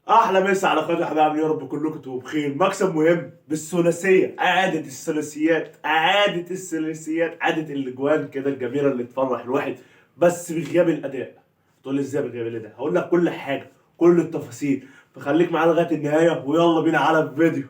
احلى مسا على قناة الحبايب، يا رب كلكم تبقوا بخير. مكسب مهم بالثلاثيه، اعاده الثلاثيات، اعاده الثلاثيات، اعاده الاجوان كده الجميلة اللي تفرح الواحد، بس بغياب الاداء. تقول لي ازاي بغياب الاداء؟ هقول لك كل حاجة، كل التفاصيل، فخليك معانا لغاية النهاية ويلا بينا على الفيديو.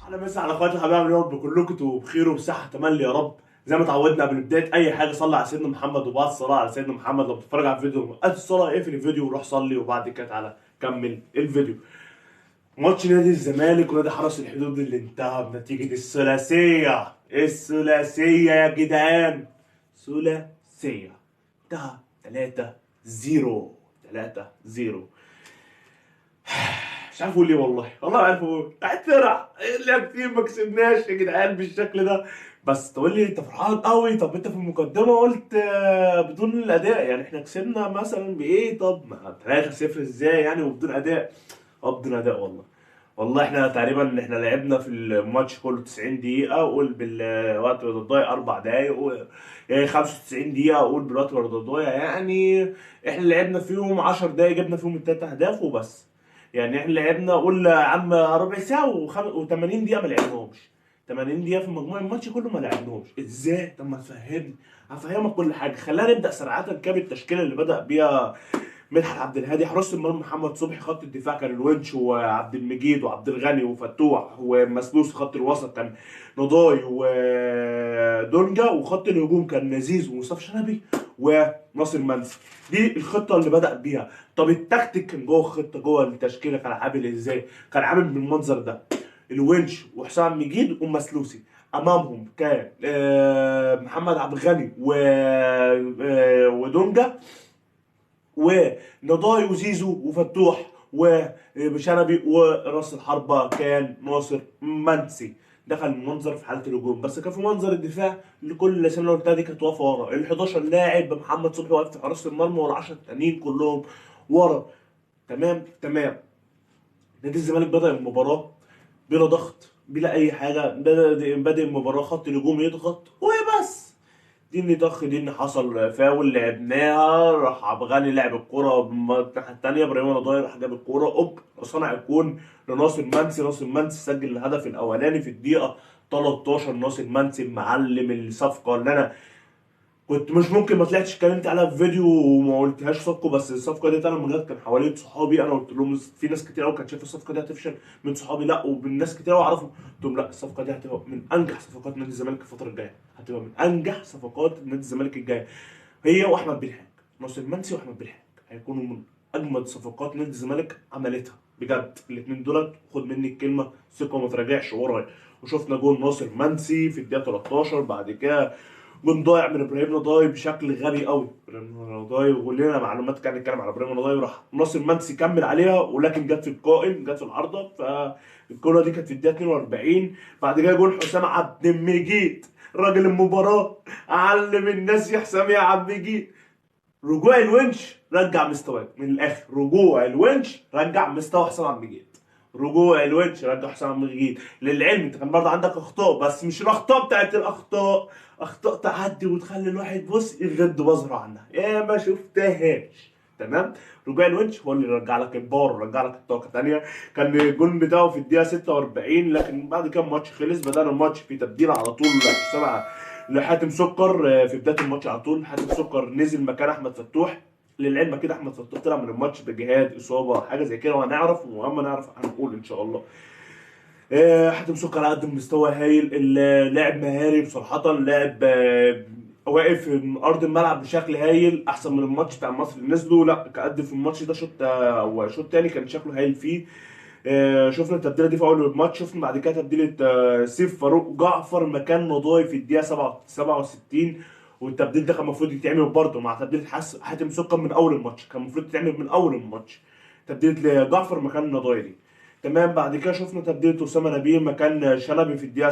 احلى مسا على اخواتي الحبايب، يا رب كلكم تبقوا بخير وبصحه تملي يا رب. زي ما اتعودنا قبل بداية اي حاجة صلي على سيدنا محمد وبعد الصلاة على سيدنا محمد. لو بتتفرج على الفيديو وقت الصلاة اقفل الفيديو وروح صلي، وبعد كده تعالى كمل الفيديو. ماتش نادي الزمالك ونادي حرس الحدود اللي انتهى بنتيجة الثلاثية، الثلاثية يا جدعان، ثلاثية، انتهى 3-0، 3-0. مش عارف اقول ايه والله، والله ما عارف اقول. اعترع لا كتير ما كسبناش يا جدعان بالشكل ده. بس تقول لي انت فرحان قوي، طب انت في المقدمة قلت بدون الاداء، يعني احنا كسبنا مثلا بايه؟ طب ما 3-0 ازاي يعني وبدون اداء؟ بدون اداء والله. والله احنا تقريبا لعبنا في الماتش كله 90 دقيقة، قول بالوقت بدل الضايع 4 دقايق، يعني 95 دقيقة قول بالوقت بدل الضايع، يعني احنا لعبنا فيهم 10 دقايق جبنا فيهم التلات اهداف وبس. يعني احنا لعبنا قول يا عم ربع ساعة و80 دقيقة ما لعبناهمش، 80 دقيقة في مجموع الماتش كله ما لعبناهمش. ازاي؟ طب ما تفهمني، هفهمك كل حاجة. خلينا نبدأ سرعة كده بالتشكيلة اللي بدأ بيها مدحت عبد الهادي. حراسة المرمى محمد صبحي، خط الدفاع كان الونش وعبد المجيد وعبد الغني وفتوح ومسلوس، خط الوسط كان نضاي ودونجا، وخط الهجوم كان نزيز ومصطفى شلبي وناصر منسي. دي الخطة اللي بدأ بيها. طب التكتيك كان جوه الخطة، جوه التشكيلة كان عامل ازاي؟ كان عامل بالمنظر ده: الونش وحسام مجيد ومسلوسي، امامهم كان محمد عبد الغني ودونجا ونضاي وزيزو وفتوح وشلبي، وراس الحربة كان ناصر منسي. دخل المنظر في حالة الهجوم، بس كان في منظر الدفاع لكل الاسامي اللي قلتها دي كانت واقفة ورا. ال 11 لاعب محمد صبحي واقف في حراسة المرمى، وال 10 التانيين كلهم ورا. تمام تمام. نادي الزمالك بدأ المباراة بلا ضغط بلا أي حاجة، بدأ المباراة خط الهجوم يضغط وبس. دي اللي ضخ، دي اللي حصل فاول لعبناها، راح عبد الغني لعب الكورة الناحية الثانية، ابراهيم نضاي راح جاب الكورة، اوب صنع الجون لناصر منسي. ناصر منسي سجل الهدف الاولاني في الدقيقة 13. ناصر منسي معلم الصفقة اللي انا كنت مش ممكن ما طلعتش اتكلمت عليها في فيديو وما قلتهاش صفقة، بس الصفقة دي انا من غير كان حوالين صحابي، انا قلت لهم في ناس كتير قوي كانت شايفه الصفقة دي هتفشل من صحابي، لا ومن ناس كتير قوي اعرفهم، قلت لهم لا الصفقة دي هتبقى من انجح صفقات نادي الزمالك الفترة الجاية، هتبقى من انجح صفقات نادي الزمالك الجاية، هي واحمد بالحاج. ناصر منسي واحمد بالحاج هيكونوا من اجمد صفقات نادي الزمالك عملتها بجد، الاثنين دولت خد مني الكلمة ثقة وما تراجعش ورايا. وشفنا جول ناصر منسي في الدقيقة 13، بعد كده جون ضايع من ابراهيم نضاي بشكل غبي قوي. ابراهيم نضاي ولنا معلومات كان نتكلم على ابراهيم نضاي، راح ناصر منسي كمل عليها ولكن جت في القائم، جت في العارضة، فالكره دي كانت في الدقيقة 42. بعد كده جون حسام عبد المجيد راجل المباراة، علم الناس يا حسام يا عبد المجيد. رجوع الونش رجع مستواه من الاخر، رجوع الونش رجع مستوى حسام عبد المجيد، رجوع الونش رجع حسام عبد المجيد. للعلم انت كان برضه عندك اخطاء، بس مش الاخطاء بتاعت الاخطاء، اخطاء تعدي وتخلي الواحد بص يغض بصره عنها، يا ما شفتهاش. تمام. رجوع الونش هو اللي رجع لك ال power ورجع لك الطاقة ثانية. كان الجون بتاعه في الدقيقة 46، لكن بعد كده الماتش خلص. بدانا الماتش في تبديل على طول لحسام لحاتم سكر في بداية الماتش على طول. حاتم سكر نزل مكان احمد فتوح. للعلم كده احمد فتوح طلع من الماتش بجهاد اصابه حاجة زي كده، وهنعرف واما نعرف هنقول ان شاء الله. حاتم سكر قدم مستوى هايل، اللاعب مهاري بصراحة، لاعب واقف في ارض الملعب بشكل هايل، احسن من الماتش بتاع مصر اللي نزله، لا قدم في الماتش ده شوط او شوط تاني كان شكله هايل فيه. شفنا التبديله دي في اول الماتش، شفنا بعد كده تبديله سيف فاروق جعفر مكان نضاي في الدقيقة 67، والتبديل ده كان المفروض يتعمل برضه مع تبديله حاتم سكر من اول الماتش، كان المفروض يتعمل من اول الماتش تبديله جعفر مكان نضاي دي. تمام. بعد كده شفنا تبديله اسامة نبيل مكان شلبي في الدقيقة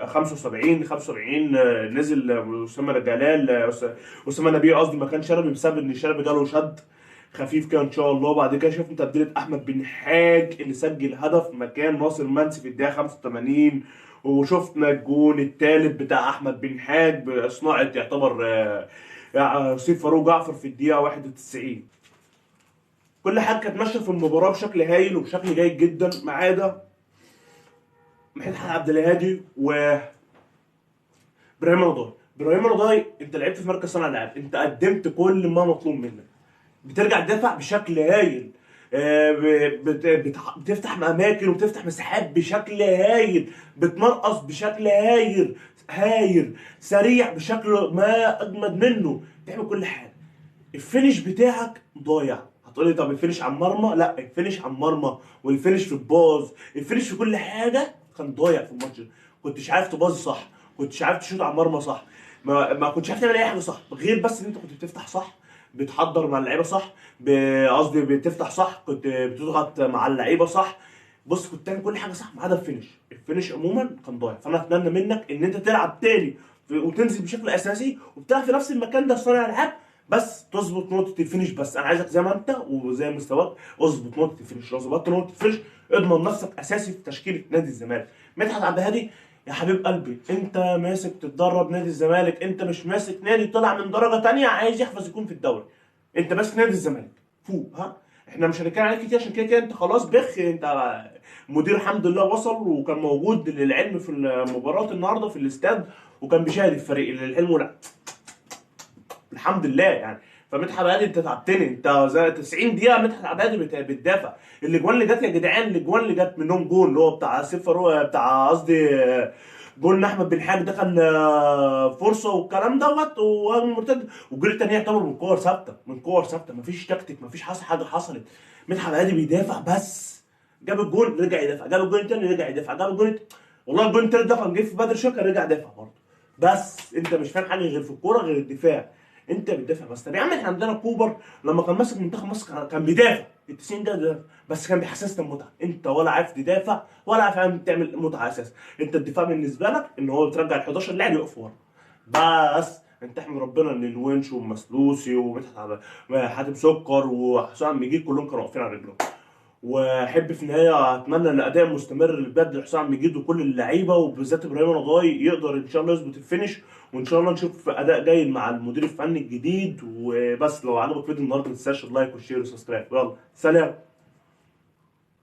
75، 75 نزل اسامة جلال، اسامة نبيل قصدي مكان شلبي، بسبب ان شلبي جاله شد خفيف كده ان شاء الله. بعد كده شفنا تبديلة احمد بن حاج اللي سجل هدف مكان ناصر منسي في الدقيقة 85، وشفنا الجون الثالث بتاع احمد بن حاج بصناعة يعتبر سيف فاروق جعفر في الدقيقة 91. كل حاجة كانت ماشية في المباراة بشكل هايل وبشكل جيد جدا، ما عدا مدحت عبد الهادي و ابراهيم رضاي. ابراهيم رضاي انت لعبت في مركز صانع العاب، انت قدمت كل ما مطلوب منك، بترجع تدافع بشكل هايل، بتفتح اماكن وبتفتح مساحات بشكل هايل، بتمرقص بشكل هايل هايل، سريع بشكل ما اجمد منه، بتعمل كل حاجة. ال finish بتاعك ضايع. هتقولي طب ال finish على المرمى؟ لا، ال finish على المرمى وال finish في الباص، ال finish في كل حاجة كان ضايع في الماتش. كنتش عارف تباص صح، كنتش عارف تشوط على المرمى صح، ما كنتش عارف تعمل اي حاجة صح، غير بس ان انت كنت بتفتح صح، بتحضر مع اللعيبة صح، قصدي بتفتح صح، كنت بتضغط مع اللعيبة صح. بص كنت تعمل كل حاجة صح ما عدا ال finish. ال finish عموما كان ضايع. فانا اتمنى منك ان انت تلعب تاني وتنزل بشكل اساسي وبتلعب في نفس المكان ده صانع العاب، بس تظبط نقطة ال finish بس. انا عايزك زي ما انت وزي مستواك اظبط نقطة ال finish. لو ظبطت نقطة ال finish اضمن نفسك اساسي في تشكيله نادي الزمالك. مدحت عبد الهادي يا حبيب قلبي، انت ماسك تتدرب نادي الزمالك، انت مش ماسك نادي طلع من درجه تانية عايز يحفظ يكون في الدوري، انت ماسك نادي الزمالك فوق. ها احنا مش هنتكلم عليك كتير عشان كده كده انت خلاص بخ، انت مدير الحمد لله وصل وكان موجود للعلم في المباراة النهارده في الاستاد وكان بيشاهد الفريق للعلم ولا الحمد لله يعني. فمدحت عبد الهادي انت تعبتني، انت زي 90 دقيقة مدحت عبد الهادي بتدافع. الاجوان اللي جت يا جدعان، الاجوان اللي جت منهم جون اللي هو بتاع سيف بتاع قصدي جون احمد بن حاج ده كان فرصة والكلام دوت ومرتد، والجول الثاني يعتبر من كور ثابتة، من كور ثابتة، مفيش تكتيك، مفيش حاجة حصلت. مدحت عبد الهادي بيدافع بس، جاب الجون رجع يدافع، جاب الجون الثاني رجع يدافع، جاب الجون والله الجون الثالث ده كان جه في بدر شكر رجع دافع برضه. بس انت مش فاهم حاجة غير في الكورة غير الدفاع، انت بتدافع بس. طب يا عم احنا عندنا كوبر لما كان ماسك منتخب مصر كان بيدافع ال 90 دقيقة بس كان بيحسسنا بمتعه. انت ولا عارف تدافع ولا عارف تعمل متعه اساسا. انت الدفاع بالنسبة لك ان هو ترجع ال 11 لاعب يقف ورا بس. انت احمد ربنا ان الونش والمسلوسي ومدحت حاتم سكر وحسام مجيد كلهم كانوا واقفين على رجلهم. واحب في النهاية اتمنى ان الاداء المستمر بجد لحسام مجيد وكل اللعيبة وبالذات ابراهيم رضاي يقدر ان شاء الله يظبط ال finish، وان شاء الله نشوف اداء جيد مع المدير الفني الجديد. وبس لو عجبك فيديو النهارده ما تنساش ال like وال share وال subscribe. يلا سلام.